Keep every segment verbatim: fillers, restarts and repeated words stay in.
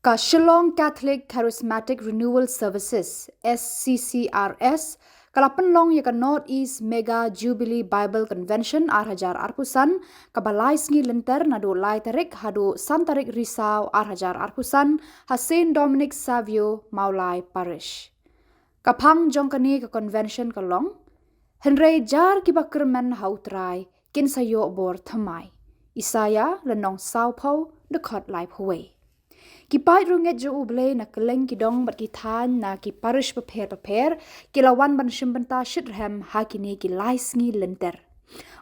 Ka Shillong Catholic Charismatic Renewal Services, S C C R S, ka la pynlong ïa ka North East Mega Jubilee Bible Convention ar hajar arphew san, kaba lai sngi lynter naduh lai tarik haduh san tarik Risaw ar hajar arphew san, ha Saint Dominic Savio, Mawlai Parish. Ka phang jong kane ka convention ka long: Hynrei jar kiba kyrmen ha U Trai kin sa ïoh bor thymmai. Isaïah lynnong sawphew, dkhot laiphew wei. Ki paid riewngeit jong U Blei na kylleng ki dong bad ki thaiñ na ki parish bapher bapher ki la wan ban shim bynta shitrhem ha kine ki lai sngi lynter.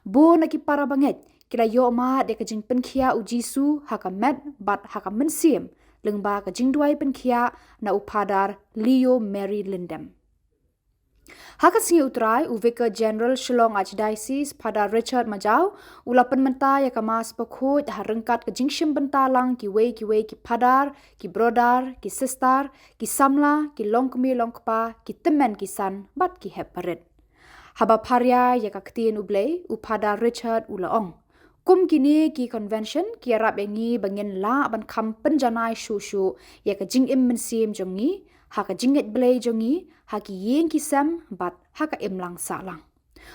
Bun na ki para bangeit ki la ïoh mad ïa ka jingpynkhiah U Jisu ha ka met bad ha ka mynsiem lyngba ka jingduwai pynkhiah na u Phadar Leo Mary Lyndem. Ha ka sngi U Trai, u Vicar General Shillong Archdiocese, Phadar Richard Majaw, u la pynmynta ïa ka Mass bakhuid ha ryngkat ka jingshim bynta lang kiwei kiwei ki phadar, ki brother, ki sister, ki samla, ki longkmie longkpa, ki tymmen ki san bad ki hep barit. Haba pharia ïa ka ktien U Blei, u Phadar Richard u la ong: Kum kine ki convention ki ïarap ïa ngi ba ngin lah ban kham pynjanai shuh shuh ïa ka jingim mynsiem jong ngi ha ka jingngeit Blei jong ngi, ha ki ïing ki sem bad ha ka imlang sahlang.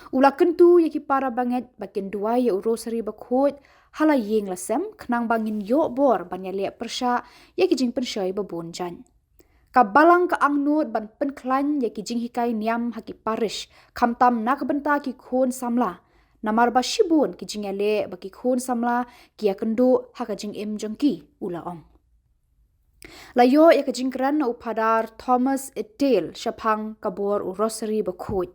U la kyntu ïa ki para bangeit ba kin duwai ïa u Rosary bakhuid ha la ïing la sem, khnang ba ngin ïoh bor ban ïaleh pyrshah ïa ki jingpynshoi babun jait. Ka Balang ka angnud ban pynkhlaiñ ïa ki jinghikai niam ha ki parish, khamtam na ka bynta ki khun samla, namar ba shibun ki jingïaleh ba ki khun samla ki ïakynduh ha ka jingim jong ki, u la ong. La ïoh ïa ka jingkren na u Phadar Thomas Ittel shaphang ka bor u Rosary bakhuid.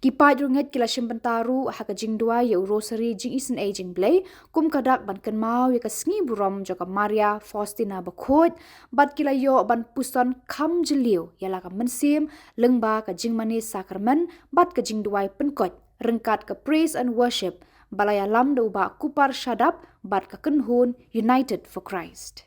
Ki paid riewngeit ki la shim bynta ruh ha ka jingduwai ïa u Rosary jingisynei jingblei, kum ka dak ban kynmaw ïa ka sngi burom jong ka Maria Faustina bakhuid, bad ki la ïoh ban puson kham jylliew ïa la ka mynsiem lyngba ka jingmane sakramen bad ka jingduwai pynkoit ryngkat ka praise and worship ba la ïalam da u Bah Kupar Shadap bad ka kynhun United for Christ.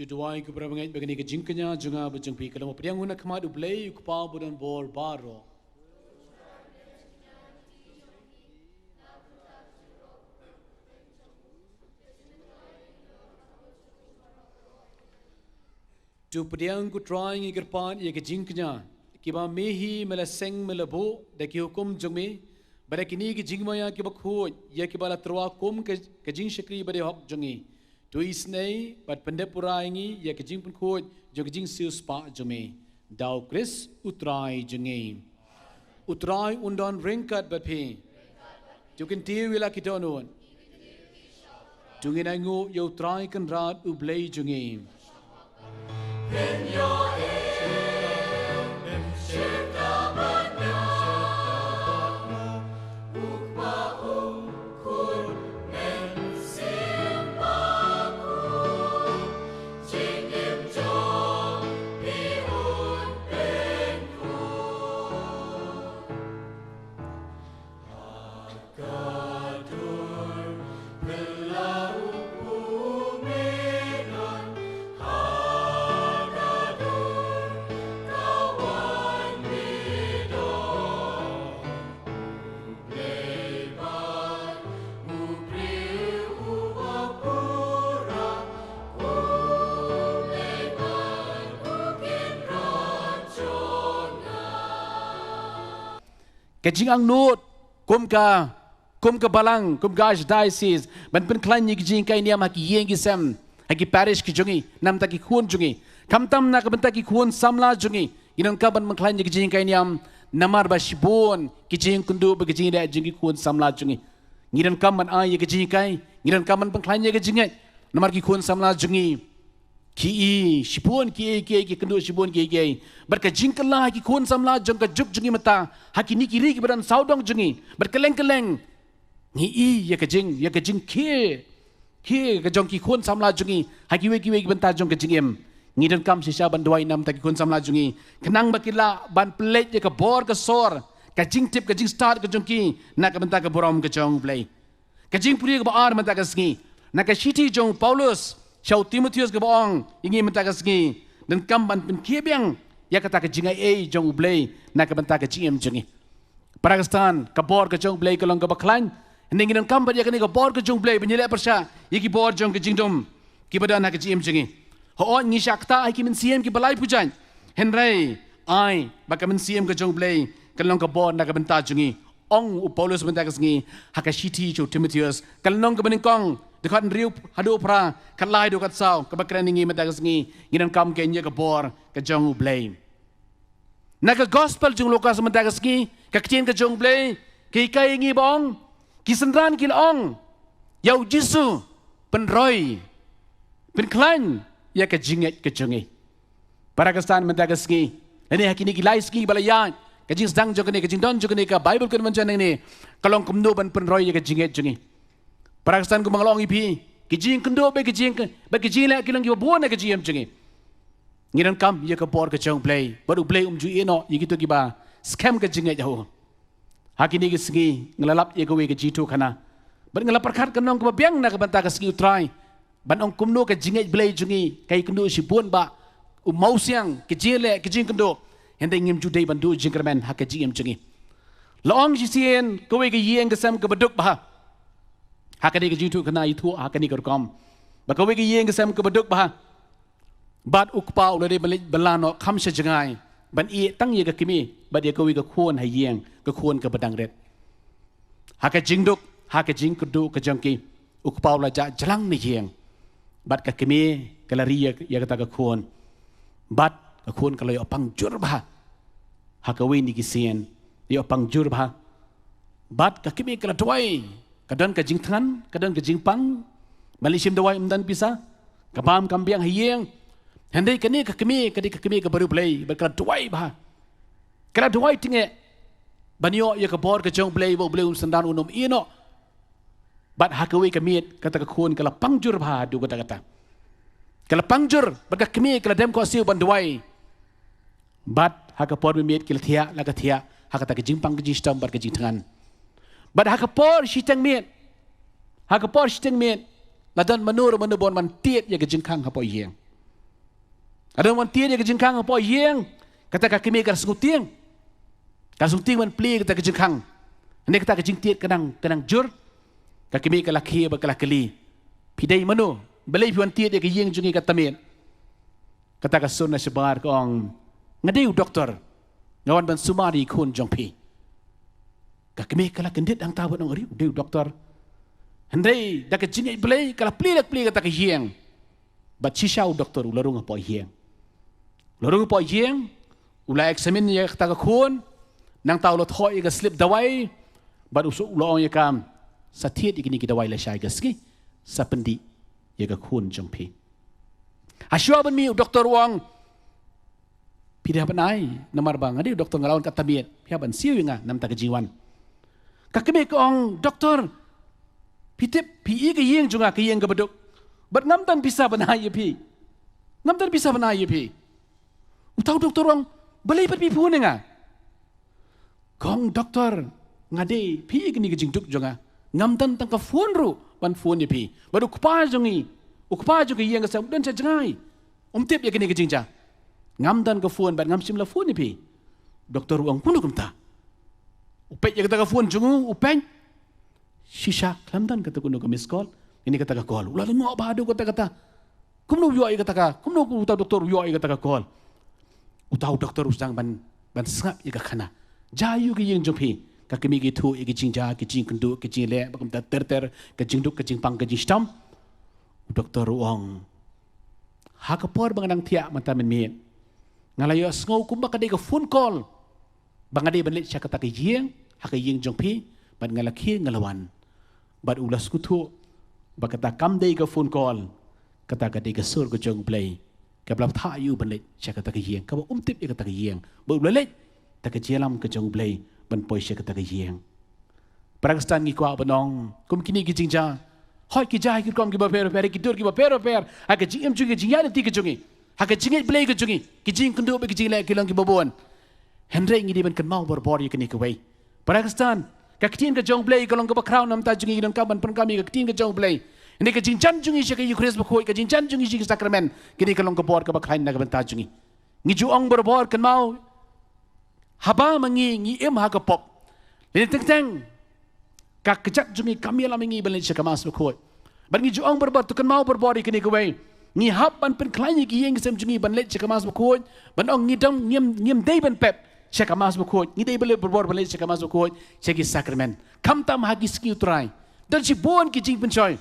To duwai, ko para bangeit, ba kane ka jingkñia jong nga bad jong phi ka long ba pdiang na khmat U Blei U Kpa badonbor baroh. To pdiang, ko Trai, ngi kyrpad ïa ka jingkñia kiba me hi me la seng me la buh da ki hukum jong me, bad da kine ki jingmaïa kiba khuid ïa kiba la tyrwa kum ka, ka jingshakri bad hok jong ngi. To isynei bad pyndep pura ïa ngi ïa ka jingpynkhuid jong ka jingsiewspah jong me. Da U Khrist U Trai jong ngi. U Trai un don ryngkat bad phi. To kyntiew ïa la ki dohnud. To ngin ainguh ïa U Trai Kynrad U Blei jong ngi. Ka jingangnud kum ka, kum ka balang, kum ka archdiocese, ban pynkhlaiñ ïa ka jingkhein niam ha ki ïing ki sem, ha ki parish ki jong ngi, namar ki khun jong ngi. Khamtam na ka bynta ki khun samla jong ngi, ngi donkam ban pynkhlaiñ ïa ka jingkhein niam, namar ba shibun ki jingkynduh bad ki jingleh jong ki khun samla jong ngi. Ngi donkam ban ai ïa ka jingkhein, ngi donkam ban pynkhlaiñ ïa ka jingngeit, namar ki khun samla jong ngi ki ïoh shibun ki ïoh, ki ïoh, ki kynduh shibun ki ïoh, ki ïoh. Bad ka jingkylla ha ki khun samla jong ka juk jong ngi mynta, ha kine ki ri kiba don sawdong jong ngi. Bad kylleng kylleng ngi ïoh ïa ka jing, ïa ka jingkhie, khie ka jong ki khun samla jong ngi ha kiwei kiwei ki bynta jong ka jingim. Ngi donkam shisha ban duwai namar ki khun samla jong ngi, khnang ba ki lah ban pynleit ïa ka bor ka sor, ka jingtip, ka jingstad ka jong ki na ka bynta ka burom ka jong U Blei. Ka jingpule kaba ar mynta ka sngi, na ka shithi jong u Paulus sha u Timotheus kaba ong ïa ngi mynta ka sngi, donkam ban pynkhie biang ïa kata ka jingai ei jong U Blei na ka bynta ka jingim jong ngi. Para Khristan, ka bor ka jong U Blei ka long kaba khlaiñ. Hynrei ngi donkam pat ïa kane ka bor ka jong U Blei ban ïaleh pyrshah ïa ki bor jong ka jingdum kiba don ha ka jingim jong ngi. Hooid, ngi shah ktah ha ki mynsiem kiba laiphew jait, hynrei ai ba ka mynsiem ka jong U Blei ka long ka bor na ka bynta jong ngi. Ong u Paulus mynta ka sngi ha ka shithi sha u Timotheus, ka lynnong kaba nyngkong, dkhot hynriew haduh phra, khatlai haduh khatsaw, kaba kren ïa ngi mynta ka sngi, ngi donkam ban ïoh ïa ka bor ka jong U Blei. Na ka gospel jong u Lukas mynta ka sngi, ka ktien ka jong U Blei ka hikai ïa ngi ba ong, ki synran ki la ong ïa u Jisu, pynroi, pynkhlaiñ ïa ka jingngeit ka jong ngi. Para Khristan mynta ka sngi, lane ha kine ki lai sngi ba la ïaid, ka jingsdang jong kane, ka jingdon jong kane ka Bible Convention hangne, ka long kumno ban pynroi ïa ka jingngeit jong ngi. Para Khristan, kumba nga la ong ïa phi, ki jingkynduh bad ki jing, bad ki jingleh ki long kiba bun ha ka jingim jong ngi. Ngi donkam ïa ka bor ka jong U Blei, bad U Blei um ju ïehnoh ïa kito kiba skhem ka jingngeit ha u. Ha kine ki sngi nga la lap ïa kawei ka jingïathuhkhana, bad nga la pyrkhat ka long kaba biang na ka bynta ka sngi U Trai, ban ong kumno ka jingngeit Blei jong ngi ka ïakynduh shibun bha, u mawsiang, ka jingleh, ka jingkynduh, hynrei ngim ju dei ban duh jingkyrmen ha ka jingim jong ngi. La ong shisien kawei ka ïing ka sem kaba duk bha. Ha kane ka jingïathuhkhana ïathuh ha kane ka rukom ba kawei ka ïing ka sem kaba duk bha, bad u kpa u la dei ban leit bylla noh kham sha jngai, ban ïeh tang ïa ka kmie bad ïa kawei ka khun ha ïing, ka khun kaba dang rit. Ha ka jingduk, ha ka jingkyrduh ka jong ki, u kpa u la jah jlang na ïing, bad ka kmie ka la ri ïa, ïa kata ka khun. Bad ka khun ka la ïoh pang jur bha. Ha kawei na ki sien, ïoh pang jur bha. Bad ka kmie ka la duwai, ka don ka jingthngan, ka don ka jingpang, ban leit shim dawai ym don pisa, ka bam kam biang ha ïing. Hynrei kane ka kmie ka dei ka kmie kaba riewblei, bad ka la duwai bha. Ka la duwai tyngeh ban ïoh ïa ka bor ka jong U Blei, ba U Blei un synran, un ym ïehnoh. Bad ha kawei ka miet kata ka khun ka la pang jur bha haduh katta katta. Ka la pang jur, bad ka kmie ka la dem khohsiew ban duwai. Bad ha ka por mynmiet ki la thiah la ka thiah ha kata ka jingpang ka jingshitom bad ka jingthngan. Bad ha ka por shiteng miet, ha ka por shiteng miet, la don mano re mano ba wan ban tied ïa ka jingkhang hapoh ïing. La don wan tied ïa ka jingkhang hapoh ïing. Kata ka kmie ka la sngewtieng. Ka la sngewtieng ban plie kata ka jingkhang. Hynrei kata ka jingtied ka nang, ka nang jur. Ka kmie ka la khie bad ka la kylli, phi dei mano? Balei phi wan tied ïa ka ïing jong ngi katta miet? Kata ka sur na shabar ka ong, nga dei u doktor, nga wan ban sumar ïa i khun jong phi. Ka kmie ka la kyndit hangta bad ong, ari, u dei u doktor. Hynrei da ka jingngeit Blei ka la plie la plie kata ka ïing. Bad shisha u doktor u la rung hapoh ïing. U la rung hapoh ïing, u la examine ïa kata ka khun, nangta u la thoh ïa ka slip dawai, bad u la ong ïa ka, sa thied ïa kine ki dawai lashai ka sngi, sa pyndih ïa ka khun jong phi. Hashuwa ban mih u doktor u ong, phi dei hap ban ai, namar ba nga dei u doktor, nga la wan katta miet, phi hap ban siew ïa nga namar ka jingwan. Ka kmie ka ong, doktor, phi tip, phi ïohi ka ïing jong nga, ka ïing kaba duk, bad ngam don pisa ban ai ïa phi. Ngam don pisa ban ai ïa phi. Uta u doktor u ong, balei pat phi phone ïa nga? Ka ong, doktor, nga dei, phi ïohi kane ka jingduk jong nga, ngam don tang ka phone ruh ban phone ïa phi. Bad u kpa jong ngi, u kpa jong ka ïing ka sem u don sha jngai, um tip ïa kane ka jingjia. Ngam don ka phone bad ngam shym la phone ïa phi. Doktor u ong, kumno kumta? U peit ïa kata ka phone jong u, u peit. Shisha khlem don kata kano ka missed call, ine kata ka call. U la lyngngoh bha haduh katta katta. Kumno u ïoh ïa kata ka, kumno uta u doktor u ïoh ïa kata ka call? Uta u doktor u sdang ban, ban sngap ïa ka khana. Jia aiu ka ïing jong phi? ka kmie ka ithuh ïa ki jingjia, ki jingkynduh, ki jingleh, ba kumta ter ter, ka jingduk, ka jingpang, ka jingshitom. U doktor u ong, ha ka por ba nga dang thiah mynta mynmiet, nga la ïohsngew kumba ka dei ka phone call ba nga dei ban leit sha kata ka ïing, ha ka ïing jong phi, bad nga la khie nga la wan. Bad u la sngewthuh ba kata kam dei ka phone call, kata ka dei ka sur ka jong U Blei kaba la phah ïa u ban leit sha kata ka ïing, kaba um tip ïa kata ka ïing. Bad u la leit da ka jingïalam ka jong U Blei ban poi sha kata ka ïing. Para Khristan, ngi kwah ban ong, kum kine ki jingjia, hooid ki jia ha ki rukom kiba pher pher, ki dur kiba pher pher, ha ka jingim jong ngi, ka jingïaid lynti ka jong ngi, ha ka jingngeit Blei ka jong ngi, ki jingkynduh bad ki jingleh ki long kiba bun. Hynrei ngi dei ban kynmaw barabor ïa kane kawei, para Khristan, ka ktien ka jong U Blei ka long kaba khraw na ka bynta jong ngi, ngi donkam ban pyndonkam ïa ka ktien ka jong U Blei. Hynrei ka jingjan jong ngi sha ka Ïukharist Bakhuid, ka jingjan jong ngi sha ki sakramen, kane ka long ka bor kaba khlaiñ na ka bynta jong ngi. Ngi ju ong barabor, kynmaw, haba ma ngi ngi im ha ka pop, lane teng teng ka kjat jong ngi kam ïalam ïa ngi ban leit sha ka Mass Bakhuid. Bad ngi ju ong barabor, to kynmaw barabor ïa kane kawei, ngi hap ban pynkhlaiñ ïa ki ïing ki sem jong ngi ban leit sha ka Mass Bakhuid. Ban ong, ngi dang, ngim, ngim dei ban pep sha ka Mass Bakhuid, ngi dei ban leit barabor ban leit sha ka Mass Bakhuid, sha ki sakramen. Khamtam ha ki sngi U Trai, don shibun ki jingpynshoi,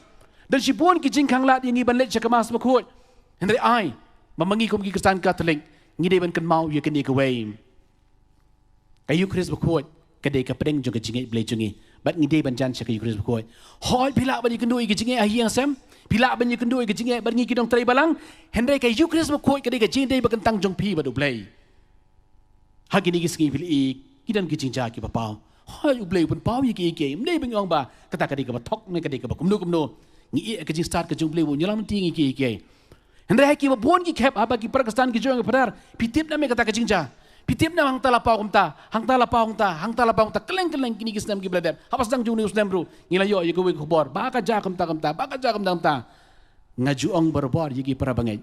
don shibun ki jingkhanglad ïa ngi ban leit sha ka Mass Bakhuid. Hynrei ai, ma ma ngi kum ki Khristan Katholik, ngi dei ban kynmaw ïa kane kawei, ka Ïukharist Bakhuid ka dei ka pdeng jong ka jingngeit Blei jong ngi. Bad ngi dei ban jan sha ka Ïukharist Bakhuid. Hooid phi lah ban ïakynduh ïa ka jingngeit ha ïing ha sem, phi lah ban ïakynduh ïa ka jingngeit bad ngi ki nongtrei balang, hynrei ka Ïukharist Bakhuid ka dei ka jingïadei ba kyntang jong phi bad U Blei. Ha kine ki sngi phi la i, ki don ki jingjia kiba paw. Hooid, U Blei u pynpaw ïa kiei kiei. Ym dei ba ngi ong ba kata ka dei kaba thok ne ka dei kaba kumno kumno. Ngi ïeh ïa ka jingstad ka jong U Blei ba un ïalam lynti ïa ngi kiei kiei. Hynrei ha kiba bun ki khep, haba ki para Khristan ki ju ong, para, phi tip ne em ïa kata ka jingjia? Phi tip ne em, hangta la paw kumta, hangta la paw kumta, hangta la paw kumta, kylleng kylleng kine ki snem kiba la dep. Haba sdang jong une u snem ruh ngi la ïoh ïa kawei ka khubor ba ka jia kumta kumta, ba ka jia kumta kumta. Nga ju ong barabor ïa ki para bangeit,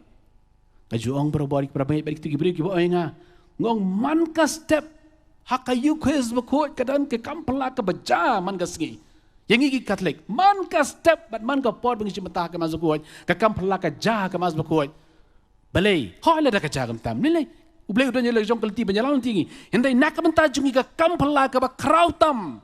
nga ju ong barabor ïa ki para bangeit bad kito ki briew kiba ong ïa nga, nga ong, man ka step ha ka Ïukharist Bakhuid ka don ka kam phylla kaba jia man ka sngi. Ïa ngi ki Katholik, man ka step bad man ka por ba ngi shim bynta ha ka Mass Bakhuid, ka kam phylla ka jia ha ka Mass Bakhuid. Balei? Hooid, lada ka jia kumta, balei? U Blei u don ïa la ka jong ka lynti ban ïalam lynti ïa ngi. Hynrei na ka bynta jong ngi ka kam phylla kaba khraw tam,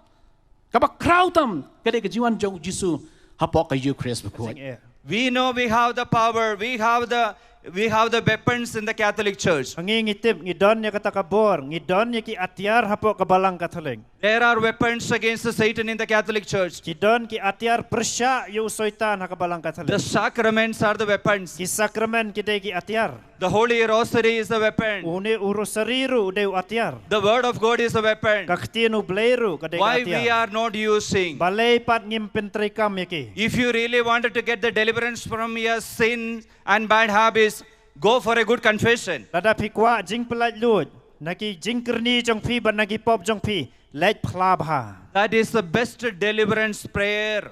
kaba khraw tam ka dei ka jingwan jong U Jisu hapoh ka Ïukharist Bakhuid. We know we have the power, we have the, we have the weapons in the Catholic Church. Ngi, ngi tip, ngi don ïa kata ka bor, ngi don ïa ki atiar hapoh ka Balang Katholik. There are weapons against the Satan in the Catholic Church. Ki don ki atiar pyrshah ïa u Soitan ha ka Balang Katholik. The sacraments are the weapons. Ki sakramen ki dei ki atiar. The Holy Rosary is the weapon. Une u Rosary ruh u dei u atiar. The Word of God is the weapon. Ka Ktien U Blei ruh ka dei ka atiar. Why we are not using? Balei pat ngim pyntreikam ïa ki? If you really wanted to get the deliverance from your sin and bad habits, go for a good confession. Lada phi kwah jingpyllait luid na ki jingkyrni jong phi bad na ki pop jong phi, leit phla bha. That is the best deliverance prayer.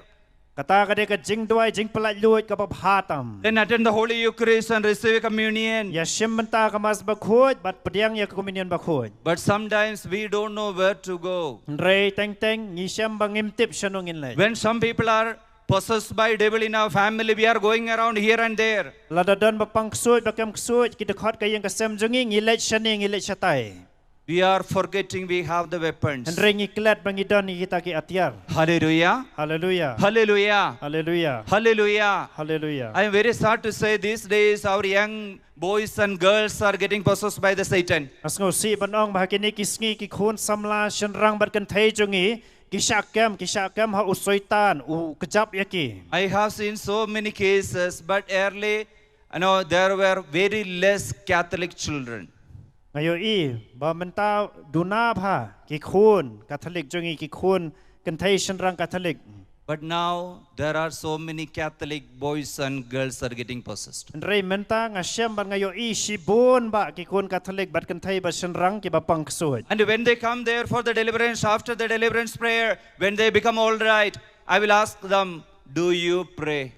Kata ka dei ka jingduwai jingpyllait luid kaba bha tam. Then attend the Holy Eucharist and receive communion. Ïa shim bynta ka Mass Bakhuid bad pdiang ïa ka Communion Bakhuid. But sometimes we don't know where to go. Hynrei teng teng ngi shem ba ngim tip shano ngin leit. When some people are possessed by devil in our family, we are going around here and there. Lada don ba pang ksuid ba kem ksuid ki dkhot ka ïing ka sem jong ngi, ngi leit shane ngi leit shatai. We are forgetting we have the weapons. Hynrei ngi klet ba ngi don ïa kita ki atiar. Hallelujah. Hallelujah. Hallelujah. Hallelujah. Hallelujah. Hallelujah. I am very sad to say these days our young boys and girls are getting possessed by the Satan. Nga sngewsih ban ong ba ha kine ki sngi ki khun samla shynrang bad kynthei jong ngi ki shah kem, ki shah kem ha u Soitan, u kjap ïa ki. I have seen so many cases, but early, you know, there were very less Catholic children. Nga ïohi ba mynta duna bha ki khun Katholik jong ngi, ki khun kynthei shynrang Katholik. But now there are so many Catholic boys and girls are getting possessed. Hynrei mynta nga shem bad nga ïohi shibun ba ki khun Katholik bad kynthei bad shynrang kiba pang ksuid. And when they come there for the deliverance, after the deliverance prayer, when they become all right, I will ask them, "Do you pray?"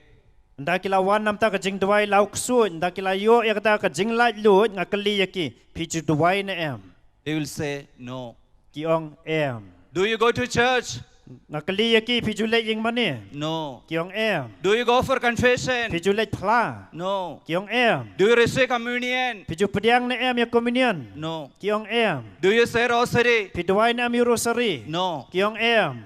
Ynda ki la wan namar ka jingduwai law ksuid, ynda ki la ïoh ïa kata ka jinglaitluid, nga kylli ïa ki, phi ju duwai ne em? They will say, "No." Ki ong em. "Do you go to church?" Nga kylli ïa ki, phi ju leit ïing mane? No. Ki ong em. Do you go for confession? Phi ju leit phla? No. Ki ong em. Do you receive communion? Phi ju pdiang ne em ïa communion? No. Ki ong em. Do you say rosary? Phi duwai ne em ïa rosary? No. Ki ong em.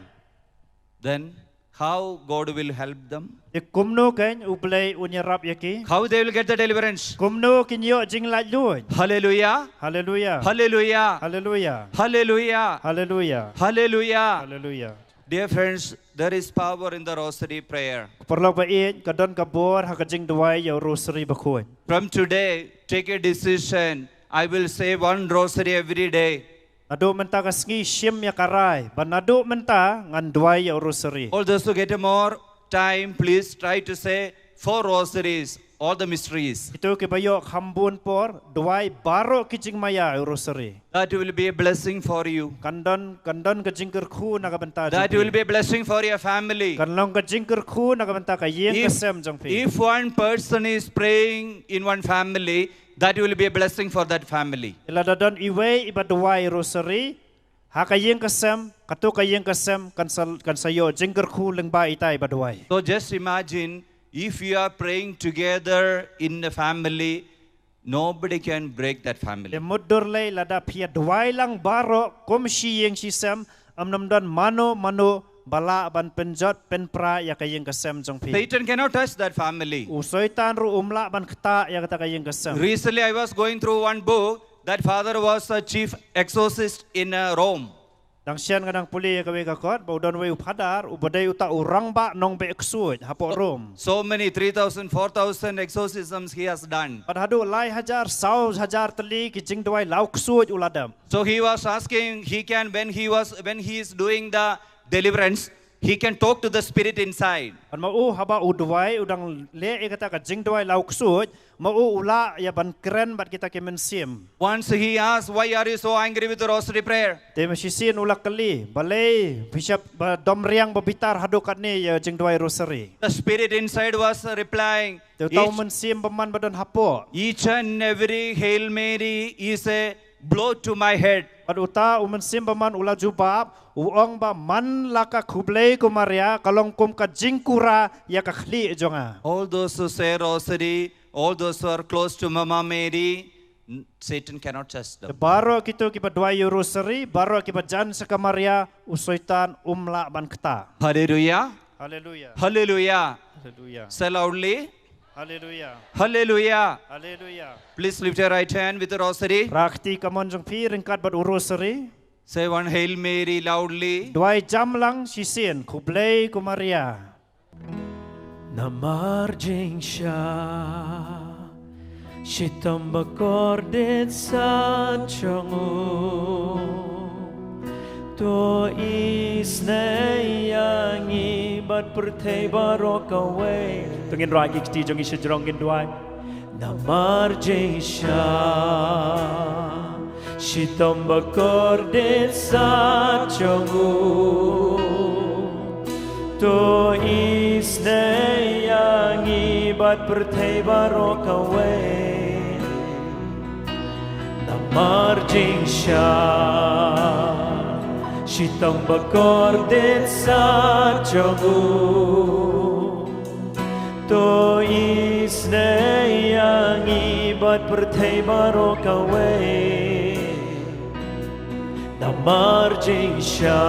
Then how God will help them? Te kumno kein U Blei un ïarap ïa ki? How they will get the deliverance? Kumno kin ïoh jinglaitluid? Hallelujah. Hallelujah. Hallelujah. Hallelujah. Hallelujah. Hallelujah. Hallelujah. Hallelujah. Dear friends, there is power in the rosary prayer. Paralok ba ïeit, ka don ka bor ha ka jingduwai ïa u rosary bakhuid. From today, take a decision. I will say one rosary every day. Naduh mynta ka sngi shim ïa ka rai ba naduh mynta ngan duwai ïa u rosary. All those who get more time, please try to say four rosaries, all the mysteries. Kito kiba ïoh kham bun por, duwai baroh ki jingmaïa ïa u rosary. That will be a blessing for you. Kan don, kan don ka jingkyrkhu na ka bynta jong phi. That will be a blessing for your family. Kan long ka jingkyrkhu na ka bynta ka ïing ka sem jong phi. If one person is praying in one family, that will be a blessing for that family. Lada don iwei iba duwai rosary ha ka ïing ka sem, kato ka ïing ka sem kan sa, kan sa ïoh jingkyrkhu lyngba ita iba duwai. So just imagine, if you are praying together in the family, nobody can break that family. Te mutdur lei lada phi ïa duwai lang baroh kum shi ïing shi sem, ym nym don mano mano ba lah ban pynjot pynpra ïa ka ïing ka sem jong phi. Satan cannot touch that family. U Soitan ruh um lah ban ktah ïa kata ka ïing ka sem. Recently, I was going through one book. That father was a chief exorcist in uh, Rome. Dang shen nga dang pule ïa kawei ka kot ba u don wei u phadar uba dei uta u rangbah nongbeh ksuid hapoh Rome. So many, three thousand, four thousand exorcisms he has done. Bad haduh lai hajar, saw hajar tylli ki jingduwai law ksuid u la dep. So he was asking, he can, when he was, when he is doing the deliverance, he can talk to the spirit inside. Bad ma u haba u duwai, u dang leh ïa kata ka jingduwai law ksuid, ma u u lah ïa ban kren bad kita ki mynsiem. Once he asked, "Why are you so angry with the rosary prayer?" Te ma shisien u la kylli, balei phi shah ba dom riang ba bitar haduh katne ïa jingduwai rosary. The spirit inside was replying, Te uta u mynsiem bymman ba don hapoh. Each and every Hail Mary is a blow to my head. Bad uta u mynsiem bymman u la jubab, u ong ba man la ka Khublei ko Maria ka long kum ka jingkura ïa ka khlieh jong nga. All those who say rosary, all those who are close to Mama Mary, n- Satan cannot touch them. Te baroh kito kiba duwai ïa u rosary, baroh kiba jan sa ka Maria, u Soitan um lah ban ktah. Hallelujah. Hallelujah. Hallelujah. Hallelujah. Say loudly. Hallelujah. Hallelujah. Hallelujah. Please lift your right hand with the rosary. Rah kti kamon jong phi ryngkat bad u rosary. Say one Hail Mary loudly. Duwai jam lang shisien, Khublei ko Maria. Namar jingshisha shitom ba kordit sat jong u. To isynei ïa ngi bad pyrthei baroh kawei. To ngin rah ki kti jong ngi sha jrong ngin duwai. Namar jingshisha shitom ba kordit sat jong u. To isynei ïa ngi bad pyrthei baroh kawei. Namar jingshisha shitom ba kordit sat jong u. To isynei ïa ngi bad pyrthei baroh kawei. Namar jingshisha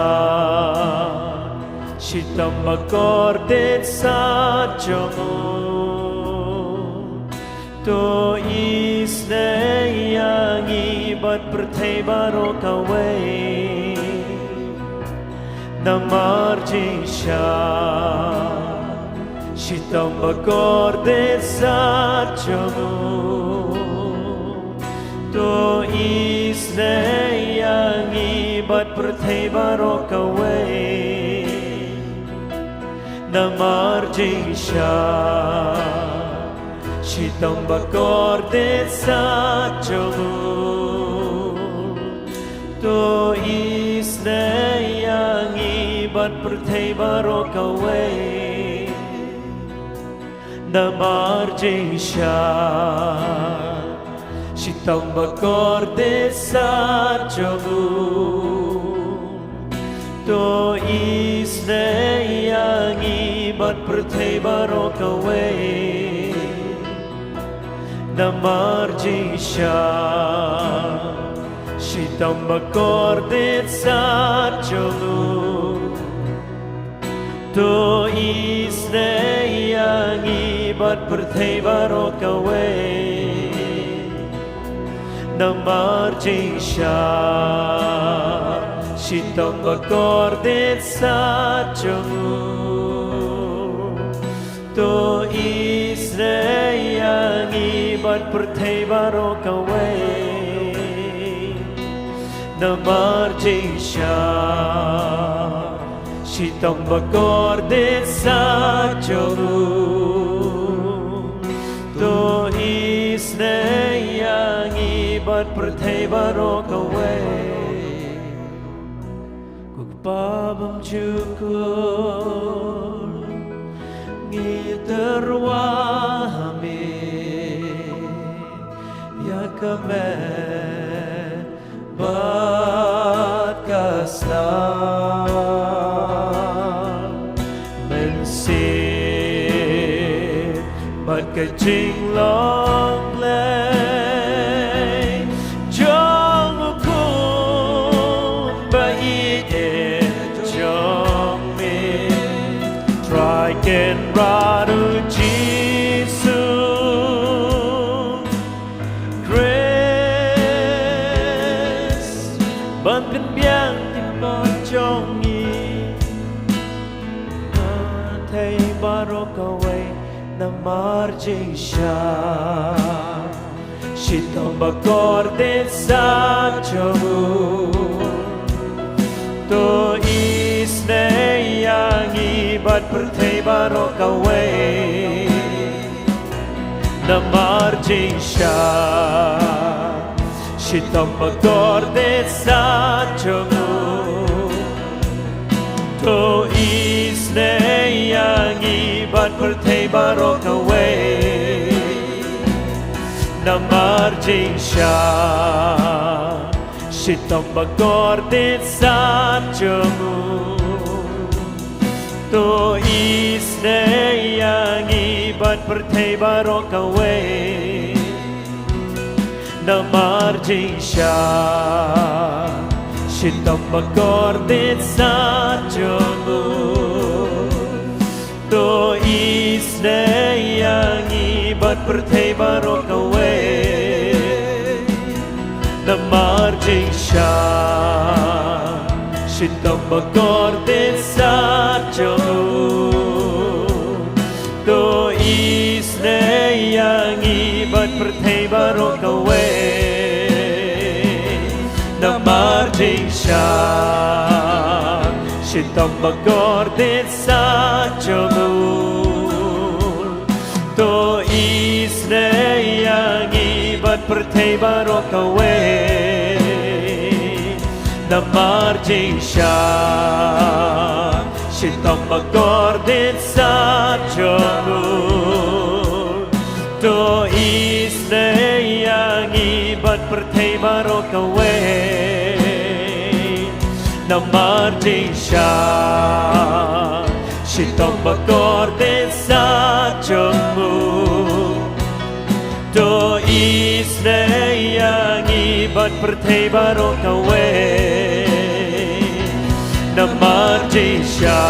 shitom ba kordit sat jong u. To isynei ïa ngi bad pyrthei baroh kawei. Namar jingshisha shitom ba kordit sat jong u. To isynei ïa ngi bad pyrthei baroh kawei. Namar jingshisha shitom ba kordit sat jong u. To isynei ïa ngi bad pyrthei baroh kawei. Namar jingshisha shitom ba kordit sat jong u. To Isynei ïa ngi bad pyrthei baroh kawei. Namar jingshisha shitom ba kordit sat jong u. To isynei ïa ngi bad pyrthei baroh kawei. Namar jingshisha shitom ba kordit sat jong u. To isynei ïa ngi bad pyrthei baroh kawei. Namar jingshisha shitom ba kordit sat jong u. To isynei ïa ngi bad pyrthei baroh kawei. Ko Kpa bymjukut, ngi tyrwa ha me ïa ka met bad ka snam mynsiem bad ka jinglong Blei jong u Khun ba ïeit jong me, Trai Kynrad u Jisu Khrist, ban pynbiang ki pop jong ngi. Pyrthei baroh kawei. Namar jingshisha shitom ba kordit sat jong u. To isynei ïa ngi bad pyrthei baroh kawei. Namar jingshisha shitom ba kordit sat jong u. To isynei ïa ngi bad pyrthei baroh kawei. Namar jingshisha shitom ba kordit sat jong u. To isynei ïa ngi bad pyrthei baroh kawei. Namar jingshisha shitom ba kordit sat jong u. To isynei ïa ngi bad pyrthei baroh kawei. Namar jingshisha shitom ba kordit sat jong u. To isynei ïa ngi bad pyrthei baroh kawei. Namar jingshisha shitom ba kordit sat jong u. To isynei ïa ngi bad pyrthei baroh kawei. Namar jingshisha shitom ba kordit sat jong u. To isynei ïa ngi bad pyrthei baroh kawei. Namar jingshisha shitom ba kordit sat jong u. To isynei ïa ngi bad pyrthei baroh kawei. Namar jingshisha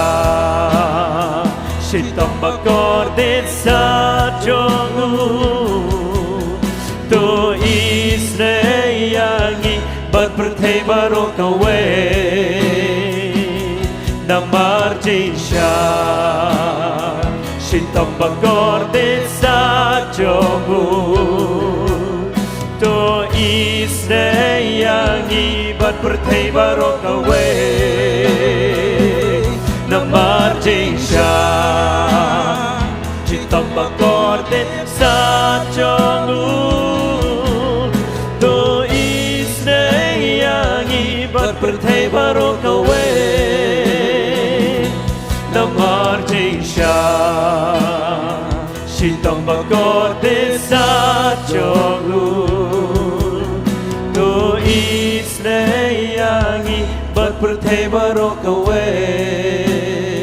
shitom ba kordit sat jong u. To isynei ïa ngi bad pyrthei baroh kawei. Namar jingshisha shitom ba kordit sat jong u. To isynei ïa ngi bad pyrthei baroh kawei. Namar jingshisha shitom ba kordit sat jong u. To isynei ïa ngi bad pyrthei baroh kawei. Namar jingshisha shitom ba kordit sat jong u. To isynei ïa ngi bad pyrthei baroh kawei.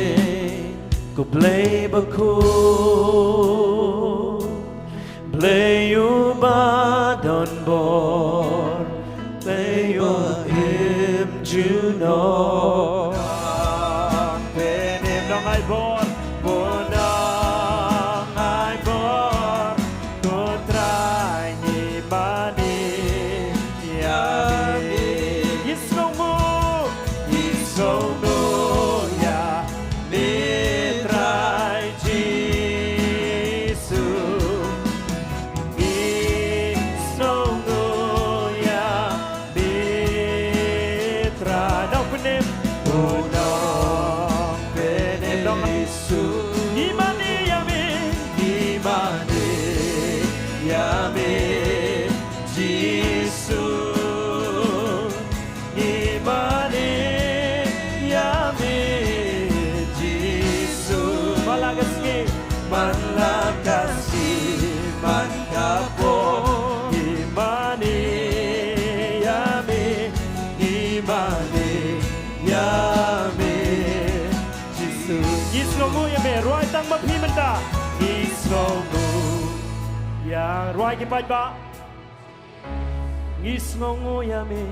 Blei uba don bor, Blei uba im junom. Pynïaid long ai bor, bun long ai bor, ko Trai ngi mane ïa me. Ngi sngewnguh, ngi sngewnguh ïa me Trai Jisu. Ngi sngewnguh ïa me Trai. Nongpynim, u nongpynim Jisu. Ngi mane ïa me, ngi mane ïa me Jisu. Ngi mane ïa me Jisu. Man la ka sngi, man la ka sngi, man ka por, ngi mane ïa me, ngi mane ïa me Jisu. Ngi sngewnguh ïa me, rwai tang ma phi mynta. Ngi sngewnguh ïa, rwai ki paidbah. Ngi sngewnguh ïa me.